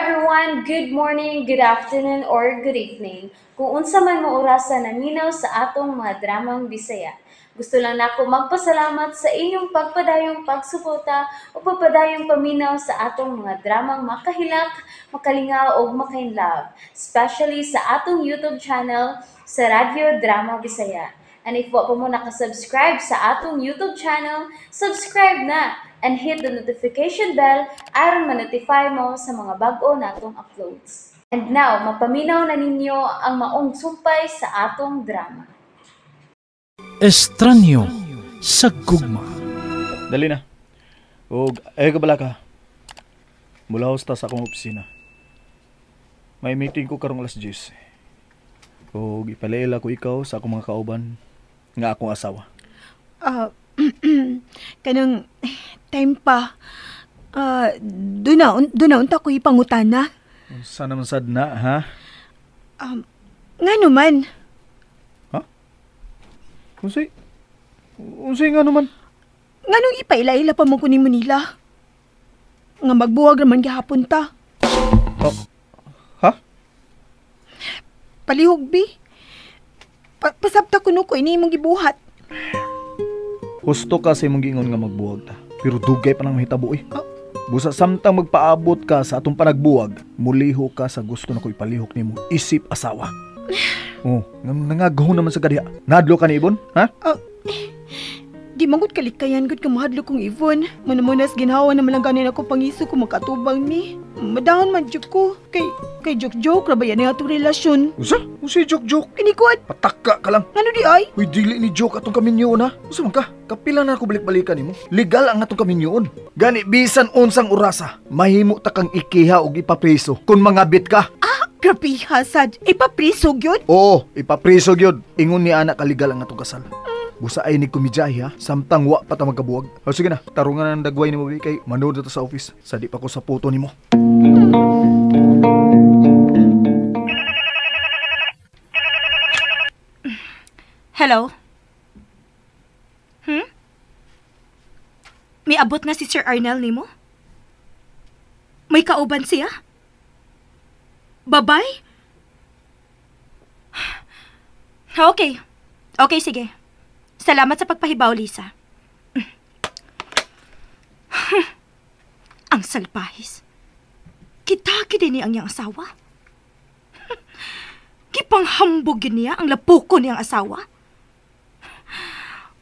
everyone! Good morning, good afternoon, or good evening. Kung unsa man mo orasa naminaw sa atong mga dramang Bisaya. Gusto lang nako magpasalamat sa inyong pagpadayong pagsuporta o pagpadayong paminaw sa atong mga dramang makahilak, makalingaw o makainlove, especially sa atong YouTube channel sa Radyo Drama Bisaya. And if wa pa mo nakasubscribe sa atong YouTube channel, subscribe na and hit the notification bell aron ma-notify mo sa mga bag-o natong uploads. And now, mapaminaw na ninyo ang maong sumpay sa atong drama. Estranyo sa gugma. Dali na. Og ay kabala ka. Mulaos ta sa akong opisina. May meeting ko karong alas 10. Og ipalaila ko ikaw sa akong mga kauban nga akong asawa. Kanang time pa. Doon na unta ko ipangutana. Unsa naman sad na, ha? Nga naman. Ha? Unsay? Unsay nga naman? Nganong ipaila-ila pa mo kunin mo nila? Nga magbuwag raman gihapon ta. Oh. Ha? Palihog, bi. Pasabta kuno ko ini imong gibuhat. Husto ka sa imong giingon nga magbuwag ta. Pero dugay pa nang mahitabo eh. Oh. Busa samtang magpaabot ka sa atong panagbuwag, muliho ka sa gusto na ko ipalihok nimo isip asawa. Oh, nangagaho naman sa kadiha. Nadlo ka ni Ibon, ha? Di man gud kalikayan gud kamahadlo kong Ibon. Manamunas ginhawa naman lang ganin ako pangiso ko makatubang ni. Madahon man jud ko. Kay joke-joke ra ba yan ang atong relasyon? Usa? Usa joke-joke? Kinikot. Pataka ka lang. Ngano di ay? Uy, dili ni joke atong kaminyoon ha. Usa man ka? Kapila na ako balik-balikan nimo. Legal ang atong kaminyoon. Gani bisan unsang orasa, mahimo ta kang ikiha og ipapriso kung mangabit ka. Ah, grabe hasad. Ipapriso gyud? Oo, ipapriso gyud. Ingon ni ana kaligal ang atong kasal. Busa ay ni kumidyahe ha, samtang wa pa ta magkabuwag. O sige na, tarungan ang dagway nimo kay manood na ta sa office. Sa di pa ko sa puto nimo. Hello? May abot na si Sir Arnel nimo? May kauban siya? Babay? Okay. Okay, sige. Salamat sa pagpahibaw, Lisa. Ang salpahis. Kita-kita ni ang iyang asawa. Gipanghambog niya ang lapuko niyang asawa.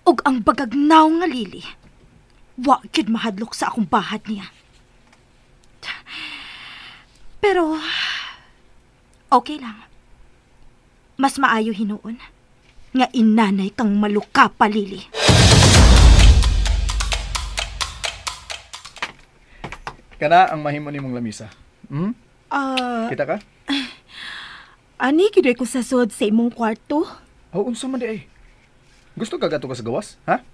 Ug ang bagagnaw nga lili, wa gyud mahadlok sa akong bahad niya. Pero, okay lang. Mas maayo hinuon nga inanay kang maluka pa, Lili. Kana ang mahimo nimong lamisa. Hmm? Kita ka? Ani gidoy ko sa sud sa imong kwarto. Oh, unsa man di ay? Gusto ka gato ka sa gawas, ha?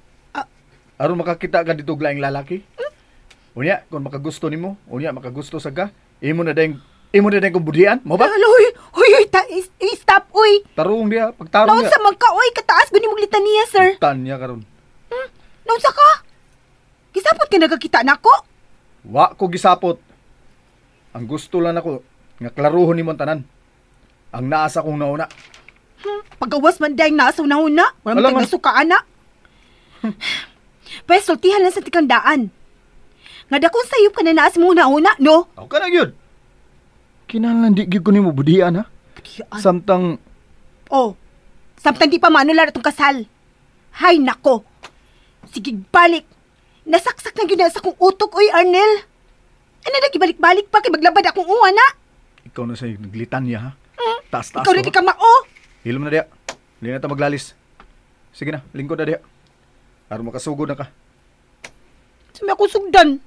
Aron makakita ka dito og laing lalaki? Unya, kung makagusto nimo, unya makagusto sa ka, imo na dayng kung budian, mo ba? Alo, huy, huy, stop, uy. Tarong diha, pagtarong diha. Naunsa man ka, uy, kataas guni mong litaniya, sir. Tanya karon. Naunsa ka? Gisapot ka nagakita nako? Wa ko gisapot. Ang gusto lang nako nga klaruhon nimo ang tanan. Ang naa sa kong nauna. Pagawas man dayang naa sa una-una. Wala man kay nasuka, ana. Pwes, sultihan lang sa tikandaan. Nga dakong sayop ka na naa sa mong una-una, no? Ako ka na gyud. Kinahanglan di gyud ko nimo budian, ha? Budian? Samtang... Oh, samtang di pa maanular atong kasal. Hay nako. Sige, balik. Nasaksak na gyud na sa akong utok, oy, Arnel. Ano na, gibalik-balik pa kay maglabad akong uwa na. Ikaw na sa'yo, naglitan niya, ha? Taas-taas. Ikaw rin ka mao. Hilom na diya. Hindi na ta maglalis. Sige na, lingkod na diya. Aron makasugod na ka. Sumi akong sugdan.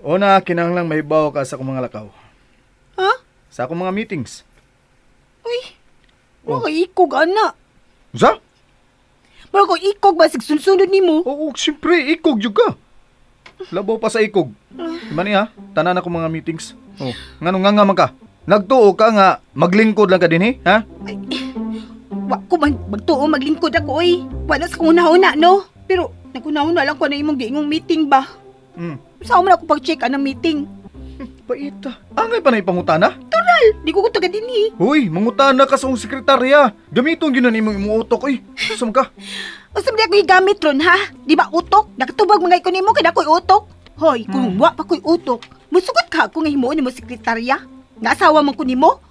Una, kinahanglang mahibaw ka sa akong mga lakaw. Ha? Sa akong mga meetings. Uy, oh. Mga ikog, ana. Unsa? Mura ko ikog ba, sigsunsunod ni mo? Oo, siyempre, ikog jud ka. Labaw pa sa ikog. Diba niya, tanan akong mga meetings. Oh, nganong nga man ka? Nagtuo ka nga, maglingkod lang ka din, eh? Ha? Ay, wa ko man, magtuo, maglingkod ako, oy. Wala sa kung una-una, no? Pero, naguna-una lang ko na imong giingong meeting ba? Saan man ako pag-check ang meeting? Paita. Angay pa na ipangutana? Tural, di ko taga dinhi. Hoy, mangutana ka sa akong sekretarya. Gamiton gyud na nimo imong utok oy. Saan ka? Unsa man ako gigamit ron ha? Di ba utok? Nakatubag mga iko nimo kay ako'y utok. Hoy, kung wa pa ko'y utok, musugot ka ako nga himuon nimo sekretarya. Nga asawa man ko nimo?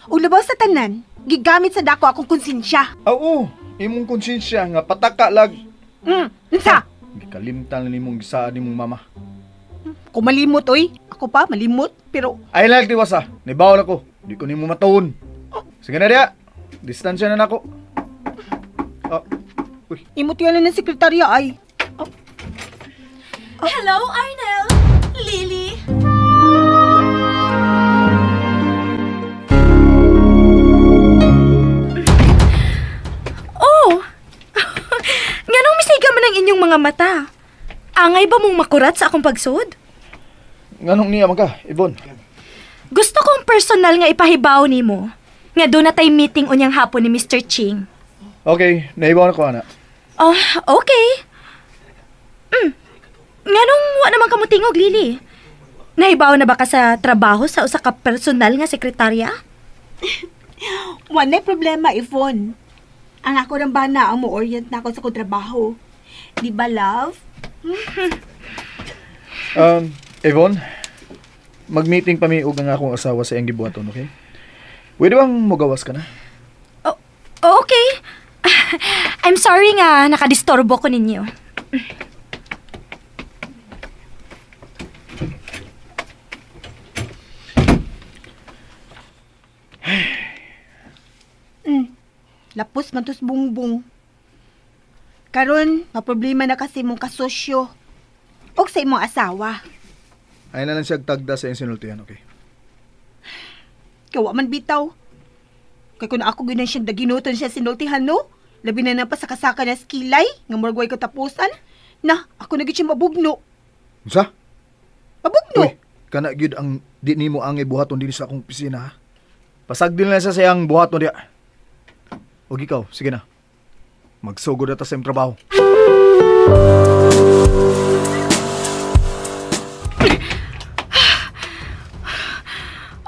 Ug labaw sa tanan, gigamit sa dako akong konsensya. Oo, imong konsensya nga pataka lag. Unsa? Gikalimtan nimong gisaad nimong mama. Kung malimot oy, ako pa malimot pero ay lang tiwasa. Nibawon ako. Di ko nimo matuon. Sige na diya. Distansya na nako. Oh. Uy. Imo tiyan ng sekretarya ay. Oh. Hello, Arnel. Lily. Oh. Nganong misiga man ang inyong mga mata? Angay ba mong makurat sa akong pagsud? Nganong niya man ka, Yvonne? Gusto kong personal nga ipahibaw nimo nga doon na tay meeting unyang hapon ni Mr. Ching. Okay, nahibaw na ko, ana. Oh, okay. Nganong wa naman ka motingog, Lily? Nahibaw na ba ka sa trabaho sa usa ka personal nga sekretarya? Wala problema, Yvonne. Ang ako ng bana ang mo-orient na ako sa kong trabaho. Di ba, love? Yvonne, mag-meeting pa mi og ang akong asawa sa iyang gibuhaton, okay? Pwede bang mugawas ka na? Oh, okay. I'm sorry nga nakadisturbo ko ninyo. Lapos man tos bungbong. Karon, maproblema na kasi mong kasosyo og sa imong asawa. Ay na lang siya tagda sa iyang sinultihan, okay? Kawa man bitaw. Kay kung ako gyud siyang daginuton siya sinultihan, no? Labi na pa sa kasaka na skilay, nga murag way katapusan. Na, ako na gyud siya mabugno. Unsa? Mabugno? Uy, kana gyud ang di nimo angay buhaton dinhi sa akong opisina, ha? Pasagdil na siya sa iyang buhaton diya. Og ikaw, sige na. Magsugod na ta sa iyong trabaho.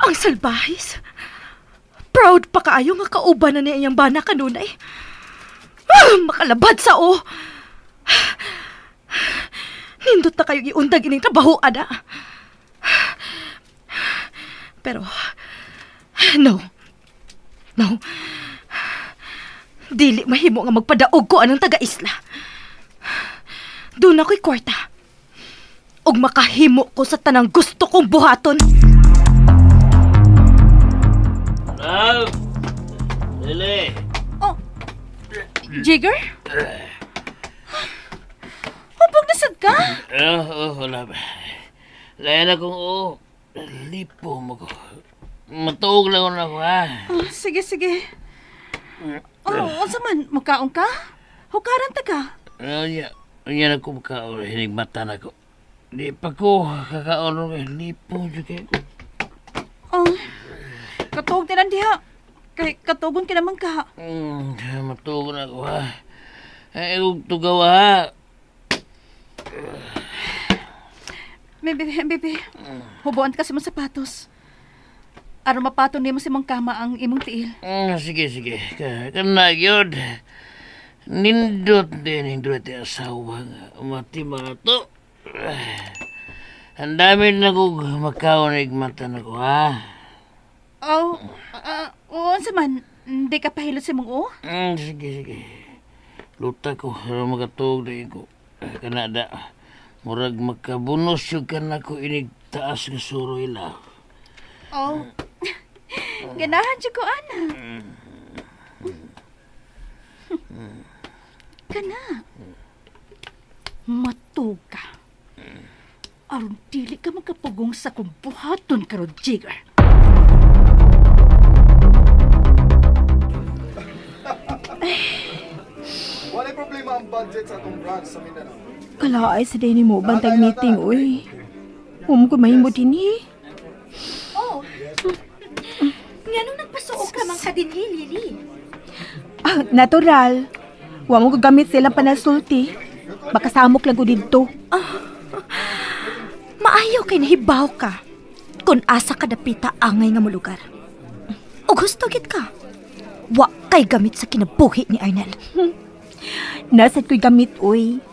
Ang salbahis. Proud pa kaayo nga kauban na niya iyang bana kanunay. Makalabad sa o. Nindot na kayo iundag ining trabaho, ana. Pero, no. No. Dili mahimo nga magpadaog ko anang taga-isla. Doon ako'y kwarta. Og makahimo ko sa tanang gusto kong buhaton. Love! Lily! Oh! Jigger? Hubog na sad ka? Oo, wala ba. Layan akong oo. Lipo mo ko. Matuog lang ako, ha? Oh, sige, sige. Oh, unsa man? Mukaon ka? Hukaran ta ka? Unya na ko mukaon. Hinigmatan ako. Di pa ko kakaon. Lipo jud kay ko. Oh, katuog din ang diha. Kay katugon ka naman ka. Matuog na ako, ha? Ay, huwag tugaw, ha? Bebe, bebe. Hubuan ka sa mong sapatos. Aron mapatong nimo sa imong kama ang imong tiil. Sige, sige. Kana yun. Nindot din nindot yung asawa nga. Umati mga to. Ang dami na kong makaon igmatan ako, ha? Oh, unsa man? Hindi ka pahilot sa imong o? Sige, sige. Luta ko. Aron makatuog din ko. Kanada. Murag makabunos yung kanako inig taas nga suroy la. Oh. Ganahan siya ko, ana. Kana. Matug ka. Aron dili ka magkapugong sa kong buhaton karon, Jigger. Walay problema ang budget sa atong branch sa Mindanao. Kalaay sa day ni mo bantag meeting, uy. Huwag ko mahimo din, eh. Oh. Nganong nagpasuok ka man ka dinhi, Lily? Ah, natural. Huwag mo gagamit silang panasulti. Baka samok lang ko dito. Ah, Maayo kay nahibaw ka kung asa ka dapita angay nga molugar. O gusto gid ka. Wa kay gamit sa kinabuhi ni Arnel. Nasad ko'y gamit, uy.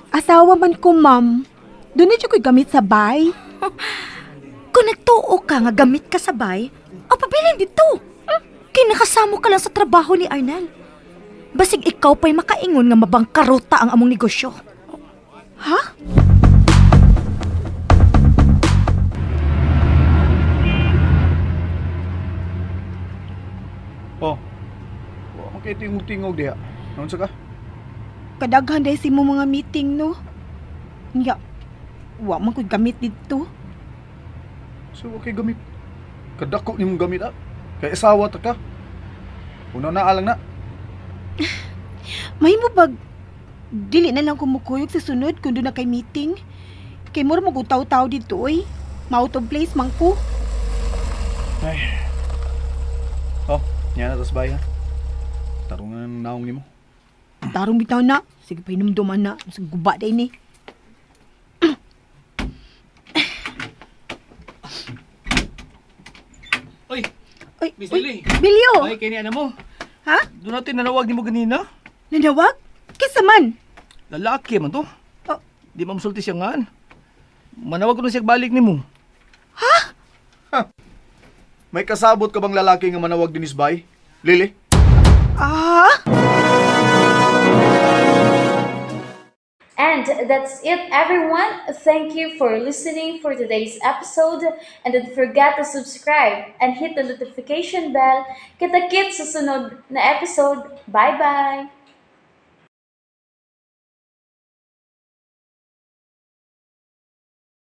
Asawa man ko, ma'am. Doon na ko'y gamit sa bay. Kung nagtuo ka nga gamit ka sa bay, o pabilin dito. Kinakasamo ka lang sa trabaho ni Arnel. Basig ikaw pa'y makaingon nga mabangkarota ang among negosyo. Ha? Oh. Wa man kay tingog-tingog diha. Naunsa ka? Kadaghan dahil si mo mga meeting, no? Nya, wa man ko'y gamit dito. So wa kay gamit. Kadako nimong gamit ah. Kay asawa ta ka. Una na alang na. Mahimo bag dili na lang kumukuyog sa sunod kung doon na kay meeting. Kay mura mo taw-taw dito, oy. Ma-out of place man ko. Ay. Oh, niya na tas bay ha. Tarungan naong nimo. Tarong bitaw na. Sige pa hinumduman na. Sa guba day ni. Oy, Oy, Miss oy, Lily. Bilyo! Ay, kaya niya na mo. Ha? Doon natin nanawag ni mo ganina. Nanawag? Kisa man? Lalaki man to. Oh. Di mamsulti siya ngaan. Manawag ko na siya balik ni mo. May kasabot ka bang lalaki nga manawag dinis bay? Lily? Ah? And that's it, everyone. Thank you for listening for today's episode. And don't forget to subscribe and hit the notification bell. Kita-kits sa sunod na episode. Bye-bye!